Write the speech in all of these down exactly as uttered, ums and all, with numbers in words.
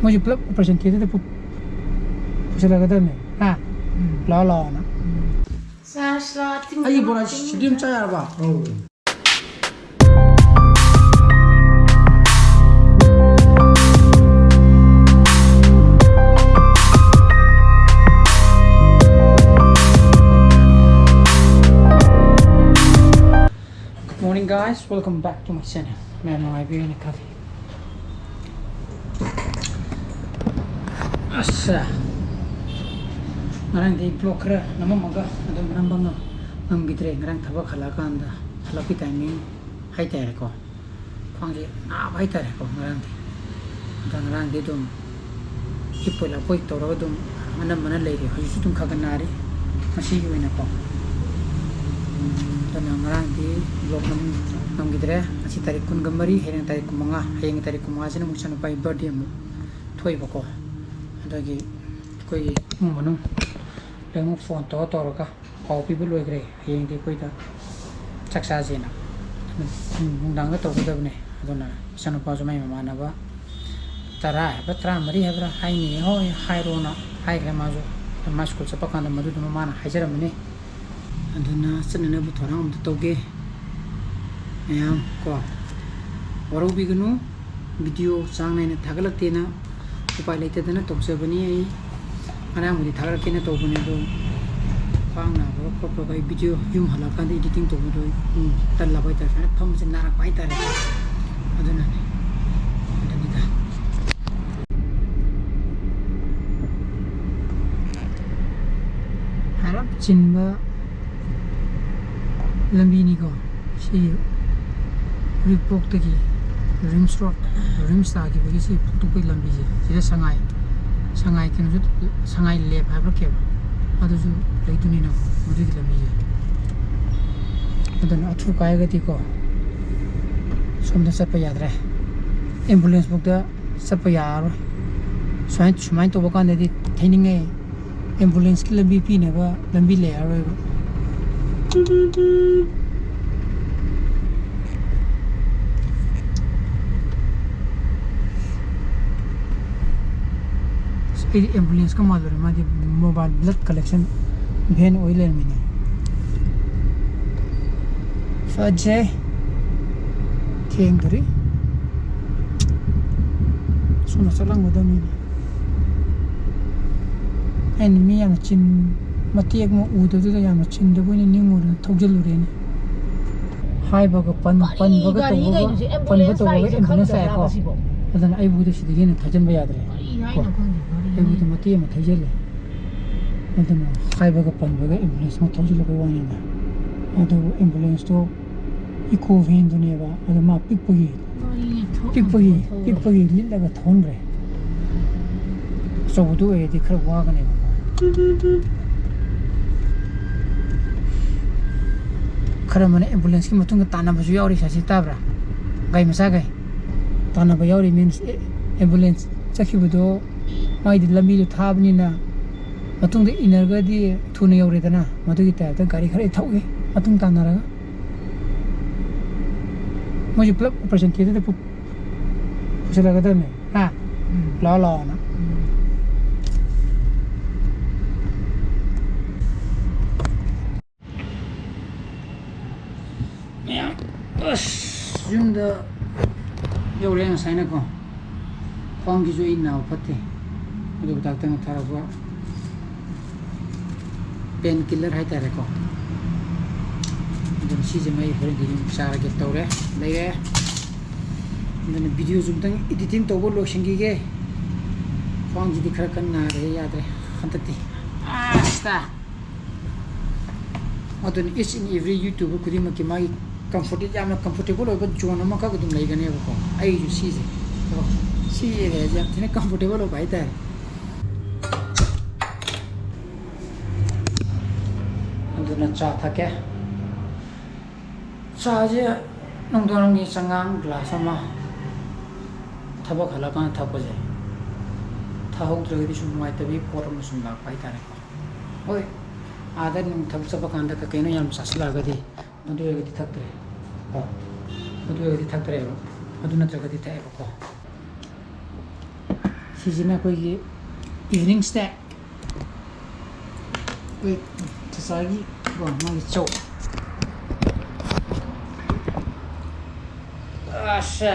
ꯃꯣꯏꯁꯨ ꯄꯨꯂꯞ ꯑꯣꯄꯔꯦꯁꯟ ꯊꯤꯌꯦꯇꯔꯗ ꯄꯨ-, ꯄꯨꯁꯤꯜꯂꯛꯀꯗꯕꯅꯦ꯫ ꯍꯥ? ꯎꯝ꯫ ꯂꯥꯛꯑꯣ, ꯂꯥꯛꯑꯣꯅ꯫ ꯎꯝ꯫ ꯆꯥꯔꯖ ꯂꯥꯛꯑꯣ, ꯑꯩꯒꯤ ꯕꯣꯔꯥ ꯁꯤꯗꯤ ꯑꯗꯨꯝ ꯆꯥ ꯌꯥꯔꯕ? ꯑꯧ꯫ Good morning, guys. Welcome back to my channel. ꯃꯌꯥꯝ ꯅꯨꯡꯉꯥꯏꯕꯤꯔꯤꯅ ꯈꯜꯂꯤ꯫ ꯑꯁ, ꯉꯔꯥꯡꯗꯤ ꯕ꯭ꯂꯣꯛ ꯈꯔ ꯅꯝꯃꯝꯃꯒ ꯑꯗꯨꯝ ꯅꯝꯕ ꯉꯝ-, ꯉꯝꯈꯤꯗ꯭ꯔꯦ꯫ ꯉꯔꯥꯡ ꯊꯕꯛ ꯍꯜꯂꯛꯑꯀꯥꯟꯗ, ꯍꯜꯂꯛꯄꯒꯤ ꯇꯥꯏꯃꯤꯡ ꯍꯥꯏꯇꯥꯔꯦꯀꯣ, ꯈ꯭ꯋꯥꯡꯁꯦ ꯅꯥꯕ ꯍꯥꯏꯇꯥꯔꯦꯀꯣ ꯉꯔꯥꯡꯗꯤ꯫ ꯑꯗ ꯉꯔꯥꯡꯗꯤ ꯑꯗꯨꯝ ꯍꯤꯞꯄꯣꯏ ꯂꯥꯛꯄꯣꯏ ꯇꯧꯔꯒ ꯑꯗꯨꯝ ꯑꯅꯝꯕꯅ ꯂꯩꯔꯤ꯫ ꯍꯧꯖꯤꯛꯁꯨ ꯑꯗꯨꯝ ꯈꯔ ꯈꯔ ꯅꯥꯔꯤ, ꯉꯁꯤꯒꯤ ꯑꯣꯏꯅꯀꯣ꯫ ꯑꯗꯨꯅ ꯉꯔꯥꯡꯗꯤ ꯕ꯭ꯂꯣꯛ ꯅꯝ-, ꯅꯝꯈꯤꯗ꯭ꯔꯦ꯫ ꯉꯁꯤ ꯇꯥꯔꯤꯛ ꯀꯨꯟꯒ ꯃꯔꯤ, ꯍꯌꯦꯡ ꯇꯥꯔꯤꯛ ꯀꯨꯟꯃꯉꯥ꯫ ꯍꯌꯦꯡꯒꯤ ꯇꯥꯔꯤꯛ ꯀꯨꯟꯃꯉꯥꯁꯤꯅ ꯑꯃꯨꯛ ꯏꯆꯥꯅꯨꯄꯥꯒꯤ ꯕꯥꯔꯗꯦ ꯑꯃꯨꯛ ꯊꯣꯛꯏꯕꯀꯣ꯫ ꯑꯗꯒꯤ ꯑꯩꯈꯣꯏꯒꯤ ꯏꯃꯨꯡ ꯃꯅꯨꯡ ꯂꯣꯏꯅꯃꯛ ꯐꯣꯟ ꯇꯧꯔ ꯇꯧꯔꯒ ꯄꯥꯎ ꯄꯤꯕ ꯂꯣꯏꯈ꯭ꯔꯦ꯫ ꯍꯌꯦꯡꯗꯤ ꯑꯩꯈꯣꯏꯗ ꯆꯥꯛ ꯆꯥꯁꯦꯅ꯫ ꯅꯨꯡꯗꯥꯡꯗ ꯇꯧꯒꯗꯕꯅꯦ꯫ ꯑꯗꯨꯅ ꯏꯆꯥꯅꯨꯄꯥꯁꯨ ꯃꯥꯏ ꯃꯃꯥꯟꯅꯕ ꯇꯔꯥ ꯍꯥꯏꯕ꯭ꯔꯥ, ꯇꯔꯥꯃꯔꯤ ꯍꯥꯏꯕ꯭ꯔꯥ ꯍꯥꯏꯅꯤ, ꯍꯣꯏ, ꯍꯥꯏꯔꯣꯅ ꯍꯥꯏꯈ꯭ꯔꯦ꯫ ꯃꯥꯁꯨ ꯃꯥ ꯁ꯭ꯀꯨꯜ ꯆꯠꯄ ꯀꯥꯟꯗ ꯃꯗꯨꯗꯨ ꯃꯃꯥꯅ ꯍꯥꯏꯖꯔꯝꯕꯅꯤ꯫ ꯑꯗꯨꯅ ꯆꯠꯅꯅꯕ ꯊꯧꯔꯥꯡ ꯑꯝꯇ ꯇꯧꯒꯦ꯫ ꯃꯌꯥꯝ ꯀꯣ, ꯋꯥꯔꯧꯕꯤꯒꯅꯨ, ꯚꯤꯗꯤꯑꯣ ꯆꯥꯡ ꯅꯥꯏꯅ ꯊꯥꯒꯠꯂꯛꯇꯦꯅ ꯎꯄꯥꯏ ꯂꯩꯇꯗꯅ ꯇꯧꯖꯕꯅꯤ꯫ ꯑꯩ ꯉꯔꯥꯡꯕꯨꯗꯤ ꯊꯥꯒꯠꯂꯛꯀꯦꯅ ꯇꯧꯕꯅꯦ, ꯑꯗꯣ ꯈ꯭ꯋꯥꯡ ꯅꯥꯕꯒ ꯈꯣꯠꯄꯒ ꯑꯩ ꯚꯤꯗꯤꯑꯣ ꯌꯨꯝ ꯍꯜꯂꯛꯑꯀꯥꯟꯗ ꯏꯗꯤꯇꯤꯡ ꯇꯧꯕꯗꯣ ꯑꯩ, ꯎꯝ, ꯇꯜꯂꯕ ꯍꯥꯏꯇꯥꯔꯦ꯫ ꯁꯨꯃꯥꯏꯅ ꯐꯝꯕꯁꯦ ꯅꯥꯔꯛꯄ ꯍꯥꯏꯇꯥꯔꯦ, ꯑꯗꯨꯅꯅꯦ꯫ ꯑꯗꯨꯅꯤꯗ꯫ ꯍꯥꯏꯔꯞ ꯆꯤꯟꯕ ꯂꯝꯕꯤꯅꯤꯀꯣ꯫ ꯁꯤ ꯎꯔꯤꯄꯣꯛꯇꯒꯤ ꯔꯤꯝꯁ ꯔꯣꯗ, ꯔꯤꯝꯁ ꯇꯥꯈꯤꯕꯒꯤ ꯁꯤ ꯐꯥꯎꯗꯣꯛꯄꯒꯤ ꯂꯝꯕꯤꯁꯦ꯫ ꯁꯤꯗ ꯁꯉꯥꯏ, ꯁꯉꯥꯏ ꯀꯩꯅꯣꯁꯨ, ꯁꯉꯥꯏ ꯂꯦꯞ ꯍꯥꯏꯕ꯭ꯔꯥ ꯀꯩꯕ, ꯑꯗꯨꯁꯨ ꯂꯩꯗꯣꯏꯅꯤꯅ ꯃꯗꯨꯒꯤ ꯂꯝꯕꯤꯁꯦ꯫ ꯑꯗꯨꯅ ꯑꯊꯨ ꯀꯥꯏꯔꯒꯗꯤꯀꯣ, ꯁꯣꯝꯗ ꯆꯠꯄ ꯌꯥꯗ꯭ꯔꯦ꯫ ꯑꯦꯝꯕꯨꯂꯦꯟꯁ ꯐꯥꯎꯗ ꯆꯠꯄ ꯌꯥꯔꯔꯣꯏ꯫ ꯁꯨꯃꯥꯏ-, ꯁꯨꯃꯥꯏꯅ ꯇꯧꯕ ꯀꯥꯟꯗꯗꯤ ꯊꯩꯅꯤꯡꯉꯩ ꯑꯦꯝꯕꯨꯂꯦꯟꯁꯀꯤ ꯂꯝꯕꯤ ꯄꯤꯅꯕ ꯂꯝꯕꯤ ꯂꯩꯔꯔꯣꯏꯕ꯫ ꯑꯩꯗꯤ ambulance ꯀ ꯃꯥꯜꯂꯨꯔꯦ, ꯃꯥꯗꯤ mobile blood collection van ꯑꯣꯏ ꯂꯩꯔꯝꯃꯤꯅꯦ꯫ ꯐꯖꯩ꯫ ꯊꯦꯡꯗꯣꯔꯤ꯫ ꯁꯣꯝꯗ ꯆꯠꯂꯝꯒꯗꯕꯅꯤꯅꯦ꯫ ꯑꯩꯅ ꯃꯤ ꯌꯥꯝꯅ ꯆꯤꯟ-, ꯃꯇꯦꯛ ꯑꯃ ꯎꯗꯕꯗꯨꯗ ꯌꯥꯝꯅ ꯆꯤꯟꯗꯕ ꯑꯣꯏꯅ ꯅꯤꯡꯉꯨꯔꯦ, ꯊꯧꯖꯤꯜꯂꯨꯔꯦꯅꯦ꯫ ꯍꯥꯏꯕꯒ ꯄꯟ-, ꯄꯟꯕꯒ ꯇꯧꯕꯒ, ꯄꯟꯕ ꯇꯧꯕꯒ ambulance ꯂꯥꯛꯑꯦꯀꯣ꯫ ꯑꯗꯨꯅ ꯑꯩꯕꯨꯗꯤ ꯁꯤꯗꯒꯤ ꯍꯦꯟꯅ ꯊꯧꯖꯤꯟꯕ ꯌꯥꯗ꯭ꯔꯦ꯫ ꯀꯣ, ꯑꯩꯕꯨꯗꯤ ꯃꯇꯦꯛ ꯑꯃ ꯊꯧꯖꯤꯜꯂꯦ꯫ ꯑꯗꯨꯅ ꯍꯥꯏꯕꯒ ꯄꯟꯕꯒ ambulance ꯑꯃ ꯊꯧꯖꯤꯜꯂꯛꯄꯩ ꯋꯥꯅꯤꯗ꯫ ꯑꯗꯨꯕꯨ ambulance ꯇꯣ eco van ꯗꯨꯅꯦꯕ꯫ ꯑꯗꯨ ꯃꯥ ꯄꯤꯛꯄꯒꯤ, ꯄꯤꯛꯄꯒꯤ, ꯄꯤꯛꯄꯒꯤ ꯂꯤꯠꯂꯒ ꯊꯧꯍꯟꯈ꯭ꯔꯦ꯫ ꯑꯆꯧꯕꯗꯨ ꯑꯣꯏꯔꯗꯤ ꯈꯔ ꯋꯥꯒꯅꯦꯕꯀꯣ꯫ ꯈꯔ ꯑꯃꯅ ambulance ꯀꯤ ꯃꯇꯨꯡꯗ ꯇꯥꯟꯅꯕꯁꯨ ꯌꯥꯎꯔꯤ, ꯁꯥꯁꯤ ꯇꯥꯕ꯭ꯔꯥ? ꯒꯥꯔꯤ ꯃꯆꯥꯈꯩ ꯇꯥꯟꯅꯕ ꯌꯥꯎꯔꯤ, means, ꯑꯦ, ambulance ꯆꯠꯈꯤꯕꯗꯣ ꯃꯥꯏꯗꯤ ꯂꯝꯕꯤꯗꯣ ꯊꯥꯕꯅꯤꯅ ꯃꯇꯨꯡꯗ ꯏꯟꯅꯔꯒꯗꯤ ꯊꯨꯅ ꯌꯧꯔꯦꯗꯅ, ꯃꯗꯨꯒꯤ type ꯇ ꯒꯥꯔꯤ ꯈꯔ ꯊꯧꯏ ꯃꯇꯨꯡ ꯇꯥꯟꯅꯔꯒ꯫ ꯃꯣꯏꯁꯨ ꯄꯨꯂꯞ operation theatre ꯗ ꯄꯨ-, ꯄꯨꯁꯤꯜꯂꯛꯀꯗꯕꯅꯦ꯫ ꯍꯥ? ꯎꯝ꯫ ꯂꯥꯛꯑꯣ, ꯂꯥꯛꯑꯣꯅ꯫ ꯎꯝ꯫ ꯃꯌꯥꯝ, ꯑꯁ, ꯌꯨꯝꯗ ꯌꯧꯔꯦ ꯉꯁꯥꯏꯅꯀꯣ꯫ ꯈ꯭ꯋꯥꯡꯁꯤꯁꯨ ꯑꯩ ꯅꯥꯕ ꯐꯠꯇꯦ꯫ ꯑꯗꯨ ꯗꯥꯛꯇꯔꯅ ꯊꯥꯔꯛꯄ pain killer ꯍꯥꯏꯇꯥꯔꯦꯀꯣ꯫ ꯑꯗꯨꯝ ꯁꯤꯁꯦ ꯃꯩ ꯍꯣꯔꯦꯟꯗꯤ ꯑꯗꯨꯝ ꯆꯥꯔꯒꯦ ꯇꯧꯔꯦ, ꯂꯩꯔꯦ꯫ ꯑꯗꯨꯅ video ꯁꯨ ꯑꯝꯇꯪ editing ꯇꯧꯕ ꯂꯣꯏꯁꯤꯟꯈꯤꯒꯦ꯫ ꯈ꯭ꯋꯥꯡꯁꯤꯗꯤ ꯈꯔ ꯀꯟꯅ ꯅꯥꯔꯦ, ꯌꯥꯗ꯭ꯔꯦ ꯍꯟꯗꯛꯇꯤ꯫ ꯑꯁ! ꯑꯗꯨꯅ each and every YouTuber ꯈꯨꯗꯤꯡꯃꯛꯀꯤ ꯃꯥꯒꯤ comfort, ꯌꯥꯝꯅ comfortable ꯑꯣꯏꯕ zone ꯑꯃꯈꯛ ꯑꯗꯨꯝ ꯂꯩꯒꯅꯦꯕꯀꯣ꯫ ꯑꯩꯒꯤꯁꯨ ꯁꯤꯁꯦ, ꯀꯣ, ꯁꯤ area ꯁꯦ ꯌꯥꯝ ꯊꯤꯅ comfortable ꯑꯣꯏꯕ ꯍꯥꯏꯇꯥꯔꯦ꯫ ꯑꯗꯨꯅ ꯆꯥ ꯊꯛꯀꯦ꯫ ꯆꯥꯁꯦ ꯅꯨꯡꯗꯥꯡꯒꯤ ꯆꯉꯥꯡ glass ꯑꯃ ꯊꯕꯛ ꯍꯜꯂꯛꯑꯀꯥꯟꯗ ꯊꯛꯄꯁꯦ, ꯊꯛꯍꯧꯗ꯭ꯔꯒꯗꯤ ꯁꯨꯝ ꯅꯨꯡꯉꯥꯏꯇꯕꯒꯤ ꯄꯣꯠ ꯑꯃ ꯁꯨꯝ ꯂꯥꯛꯄ ꯍꯥꯏꯇꯥꯔꯦꯀꯣ꯫ ꯍꯣꯏ, ꯑꯥꯗ ꯅꯨꯡ ꯊꯕꯛ ꯆꯠꯄ ꯀꯥꯟꯗ ꯀꯩ ꯀꯩꯅꯣ ꯌꯥꯝ ꯆꯥꯁꯤꯜꯂꯛꯑꯒꯗꯤ, ꯃꯗꯨ ꯑꯣꯏꯔꯒꯗꯤ ꯊꯛꯇ꯭ꯔꯦ꯫ ꯀꯣ, ꯃꯗꯨ ꯑꯣꯏꯔꯒꯗꯤ ꯊꯛꯇ꯭ꯔꯦꯕ, ꯑꯗꯨ ꯅꯠꯇ꯭ꯔꯒꯗꯤ ꯊꯛꯑꯦꯕꯀꯣ꯫ ꯁꯤꯁꯤꯅ ꯑꯩꯈꯣꯏꯒꯤ Evening snack. ꯑꯩꯈꯣꯏ ꯆꯆꯥꯒꯤ ꯀꯣ, ꯃꯥꯒꯤ ꯆꯧ꯫ ꯑꯁꯥ꯫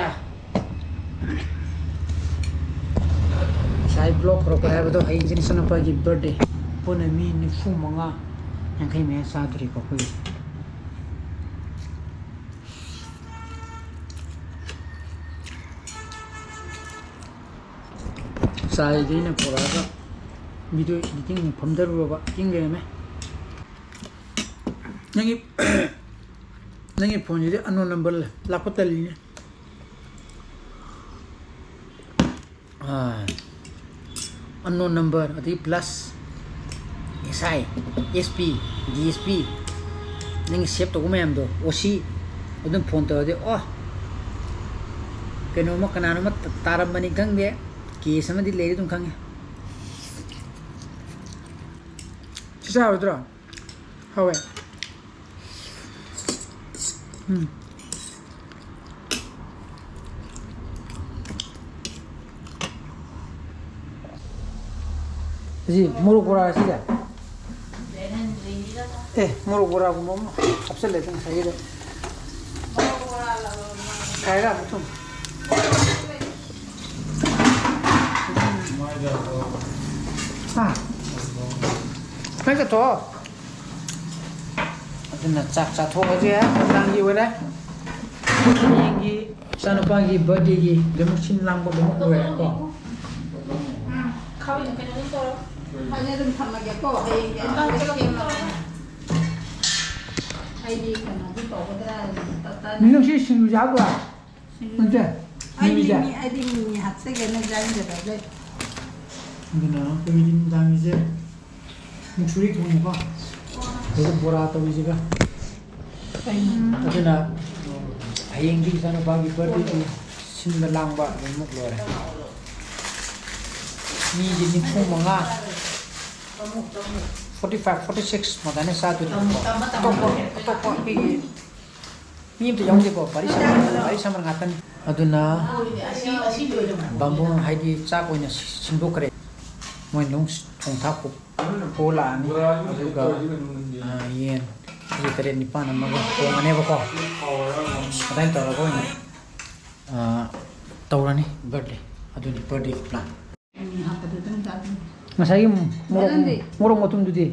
ꯉꯁꯥꯏ vlog ꯍꯧꯔꯛꯄ ꯍꯥꯏꯕꯗꯣ, ꯍꯌꯦꯡꯁꯦ ꯏꯆꯥꯅꯨꯄꯥꯒꯤ birthday꯫ ꯄꯨꯟꯅ ꯃꯤ ꯅꯤꯐꯨ ꯃꯉꯥ, ꯌꯥꯡꯈꯩ ꯃꯌꯥ ꯆꯥꯗꯣꯔꯤꯀꯣ ꯑꯩꯈꯣꯏꯒꯤ꯫ ꯆꯥꯏꯗꯤ ꯑꯩꯅ ꯄꯨꯔꯛꯑꯒ video editing ꯑꯃꯨꯛ ꯐꯝꯗꯔꯨꯔꯕ, ꯏꯪ ꯂꯩꯔꯝꯃꯦ꯫ ꯅꯪꯒꯤ, ꯅꯪꯒꯤ phoneꯁꯤꯗꯤ unknown number ꯂꯥꯛꯄ ꯇꯜꯂꯤꯅꯦ꯫ ꯑꯥ, unknown number, ꯑꯗꯒꯤ plus S I, S P, D S P, ꯅꯪꯒꯤ save ꯇꯧꯕ ꯃꯌꯥꯝꯗꯣ, O C, ꯑꯗꯨꯝ phone ꯇꯧꯔꯗꯤ, ꯑꯣ, ꯀꯩꯅꯣꯝꯃ, ꯀꯅꯥꯅꯣꯝꯃ ꯇꯥꯔꯝꯕꯅꯤ ꯈꯪꯗꯦ, case ꯑꯃꯗꯤ ꯂꯩꯔꯦ ꯑꯗꯨꯝ ꯈꯪꯉꯦ꯫ ꯁꯤ ꯆꯥꯔꯣꯏꯗ꯭ꯔꯣ? ꯍꯥꯎꯋꯦ꯫ ꯎꯝ꯫ ꯁꯤ ꯃꯣꯔꯣꯛ ꯕꯣꯔꯥ ꯁꯤꯁꯦ꯫ ꯑꯦ, ꯃꯣꯔꯣꯛ ꯕꯣꯔꯥꯒꯨꯝꯕ ꯑꯃ ꯍꯥꯞꯆꯜꯂꯦ ꯉꯁꯥꯏꯒꯤꯗꯣ꯫ ꯀꯥꯏꯔ ꯑꯃꯨꯛ ꯊꯨꯝ꯫ ꯍꯥ? ꯅꯪ ꯆꯠꯊꯣꯛꯑꯣ꯫ ꯑꯗꯨꯅ ꯆꯥꯛ ꯆꯥꯊꯣꯛꯑꯁꯦ, ꯅꯨꯡꯗꯥꯡꯒꯤ ꯑꯣꯏꯔꯦ꯫ ꯍꯌꯦꯡꯒꯤ ꯏꯆꯥꯅꯨꯄꯥꯒꯤ birthdayꯒꯤ ꯂꯣꯏꯅꯃꯛ ꯁꯤꯟ ꯂꯥꯡꯕ ꯂꯣꯏꯅꯃꯛ ꯂꯣꯏꯔꯦꯀꯣ꯫ ꯎꯝ, ꯈꯥꯕꯩꯅ ꯀꯩꯅꯣ ꯑꯗꯨꯝ ꯇꯧꯔꯣ꯫ ꯑꯩꯅ ꯑꯗꯨꯝ ꯊꯝꯃꯒꯦꯀꯣ, ꯍꯌꯦꯡꯒꯤ ꯑꯥ, ꯑꯗꯨꯝ ꯁꯦꯝꯃꯒꯦ꯫ ꯑꯩꯗꯤ ꯀꯩꯅꯣꯗꯤ ꯇꯧꯒꯗ꯭ꯔꯥ ꯍꯥꯏꯅ ꯇꯞ ꯇꯞꯅ ꯅꯪ ꯁꯤ ꯁꯤꯡꯖꯨꯁꯦ ꯍꯥꯞꯄ꯭ꯔꯥ? ꯁꯤꯡꯖꯨ ꯅꯠꯇꯦ, ꯑꯩꯗꯤ ꯃꯤꯃꯤꯁꯦ꯫ ꯃꯤ-, ꯑꯩꯗꯤ ꯃꯤꯃꯤ ꯍꯥꯞꯆꯒꯦꯅ ꯆꯥꯅꯤꯡꯗꯕ ꯑꯗꯨꯏ꯫ ꯑꯗꯨꯅ ꯑꯩꯈꯣꯏꯒꯤ ꯅꯨꯡꯗꯥꯡꯒꯤꯁꯦ ꯃꯨꯛꯁꯨꯔꯤ ꯊꯣꯡꯉꯦꯀꯣ꯫ ꯑꯗꯨꯒ ꯕꯣꯔꯥ ꯇꯧꯔꯤꯁꯤꯒ꯫ ꯎꯝ꯫ ꯑꯗꯨꯅ ꯍꯌꯦꯡꯗꯤ ꯏꯆꯥꯅꯨꯄꯥꯒꯤ birthdayꯒꯤ ꯁꯤꯟꯕ ꯂꯥꯡꯕ ꯂꯣꯏꯅꯃꯛ ꯂꯣꯏꯔꯦ꯫ ꯃꯤꯁꯦ ꯅꯤꯐꯨ ꯃꯉꯥ, forty five, forty six ꯃꯗꯥꯏꯅ ꯆꯥꯗꯣꯏꯅꯦꯕꯀꯣ꯫ ꯑꯇꯣꯞꯄ, ꯑꯇꯣꯞꯄ ꯑꯩꯈꯣꯏꯒꯤ ꯃꯤ ꯑꯝꯇ ꯌꯥꯎꯗꯦꯀꯣ, ꯕꯥꯔꯤ ꯁꯥꯃꯟ, ꯕꯥꯔꯤ ꯁꯥꯃꯟ ꯉꯥꯛꯇꯅꯤ꯫ ꯑꯗꯨꯅ ꯕꯥꯃꯣꯟ ꯍꯥꯏꯗꯤ ꯆꯥꯛ ꯑꯣꯏꯅ ꯁꯤꯟꯗꯣꯛꯈ꯭ꯔꯦ꯫ ꯃꯣꯏ ꯑꯗꯨꯝ ꯊꯣꯡ ꯊꯥꯛꯄ ꯄꯨ ꯂꯥꯛꯑꯅꯤ꯫ ꯑꯗꯨꯒ, ꯑ, ꯌꯦꯟ ꯀꯦꯖꯤ ꯇꯔꯦꯠ ꯅꯤꯄꯥꯟ ꯑꯃꯒ ꯊꯣꯡꯉꯅꯦꯕꯀꯣ꯫ ꯑꯗꯨꯃꯥꯏꯅ ꯇꯧꯔꯒ ꯑꯣꯏꯅ, ꯑ, ꯇꯧꯔꯅꯤ birthday꯫ ꯑꯗꯨꯅꯤ birthday plan꯫ ꯎꯝ, ꯍꯥꯞꯄꯗꯨ ꯑꯗꯨꯝ ꯆꯥꯗꯣꯏꯅꯤ꯫ ꯉꯁꯥꯏꯒꯤ ꯃꯣꯔꯣꯛ, ꯕꯦꯂꯟꯗꯤ? ꯃꯣꯔꯣꯛ ꯃꯇꯨꯝꯗꯨꯗꯤ?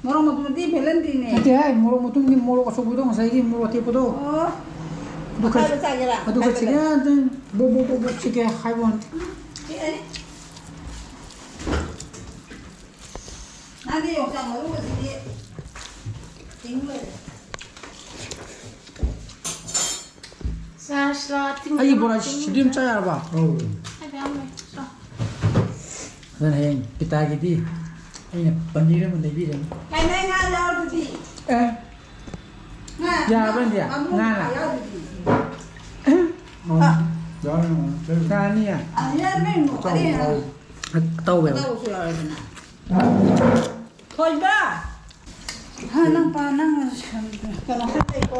ꯃꯣꯔꯣꯛ ꯃꯇꯨꯝꯗꯨꯗꯤ ꯕꯦꯂꯟꯗꯤꯅꯦ꯫ ꯅꯠꯇꯦ ꯍꯥꯏ, ꯃꯣꯔꯣꯛ ꯃꯇꯨꯝꯗꯤ ꯃꯣꯔꯣꯛ ꯑꯆꯧꯕꯗꯣ, ꯉꯁꯥꯏꯒꯤ ꯃꯣꯔꯣꯛ ꯑꯇꯦꯛꯄꯗꯣ꯫ ꯑꯣ꯫ ꯑꯗꯨ ꯈꯔ, ꯑꯁꯥꯕ ꯆꯥꯒꯦꯔꯥ? ꯑꯗꯨ ꯈꯔ ꯑꯁꯥꯕ ꯆꯤꯛꯑꯦ, ꯆꯥꯒꯦꯔꯥ? ꯑꯗꯨ ꯕꯣꯛ ꯕꯣꯛ ꯕꯣꯛ ꯕꯣꯛ ꯆꯤꯛꯑꯦ ꯍꯥꯏꯕ ꯋꯥꯅꯤ꯫ ꯆꯤꯛꯑꯅꯤ꯫ ꯅꯪꯗꯤ ꯌꯣꯡꯆꯥꯛ ꯃꯔꯨꯒꯁꯤꯗꯤ ꯇꯤꯡ ꯂꯣꯏꯔꯦ꯫ ꯆꯥꯔꯖ ꯂꯥꯛ ꯇꯤꯡ ꯑꯩꯒꯤ ꯇꯤꯡ ꯕꯣꯔꯥ ꯇꯤꯡ ꯁꯤꯗꯤ ꯑꯗꯨꯝ ꯆꯥ ꯌꯥꯔꯕ? ꯍꯥꯏꯕ ꯌꯥꯝ ꯂꯩ꯫ ꯆꯥ꯫ ꯑꯗꯨꯅ ꯍꯌꯦꯡ ꯄꯤꯇꯥꯒꯤꯗꯤ ꯑꯩꯅ ꯄꯅꯤꯔ ꯑꯃ ꯂꯩꯕꯤꯔꯅꯤ꯫ ꯀꯩꯅꯣ ꯉꯥ ꯌꯥꯎꯗꯨꯗꯤ? ꯑꯦ꯫ ꯉꯥ, ꯌꯥꯔꯕ ꯏꯟꯗꯤꯌꯥ? ꯉꯥꯃꯨ ꯉꯥ ꯂꯥ? ꯌꯥꯎꯗꯨꯗꯤ? ꯑꯦ꯫ ꯌꯥꯎꯔꯦ, ꯌꯥꯎꯔꯦ꯫ ꯉꯥ ꯑꯅꯤꯌꯥ? ꯑ, ꯌꯥꯎꯔꯦ, ꯌꯥꯎꯔꯦ꯫ ꯑꯇꯥꯎꯕ ꯌꯥꯎꯔꯦ꯫ ꯑꯇꯥꯎꯕꯁꯨ ꯌꯥꯎꯔꯦꯗꯅ꯫ ꯊꯣꯏꯕ! ꯍꯥ, ꯅꯪ ꯄꯥ-, ꯅꯪ ꯀꯩꯅꯣ ꯈꯔ ꯂꯩꯀꯣ?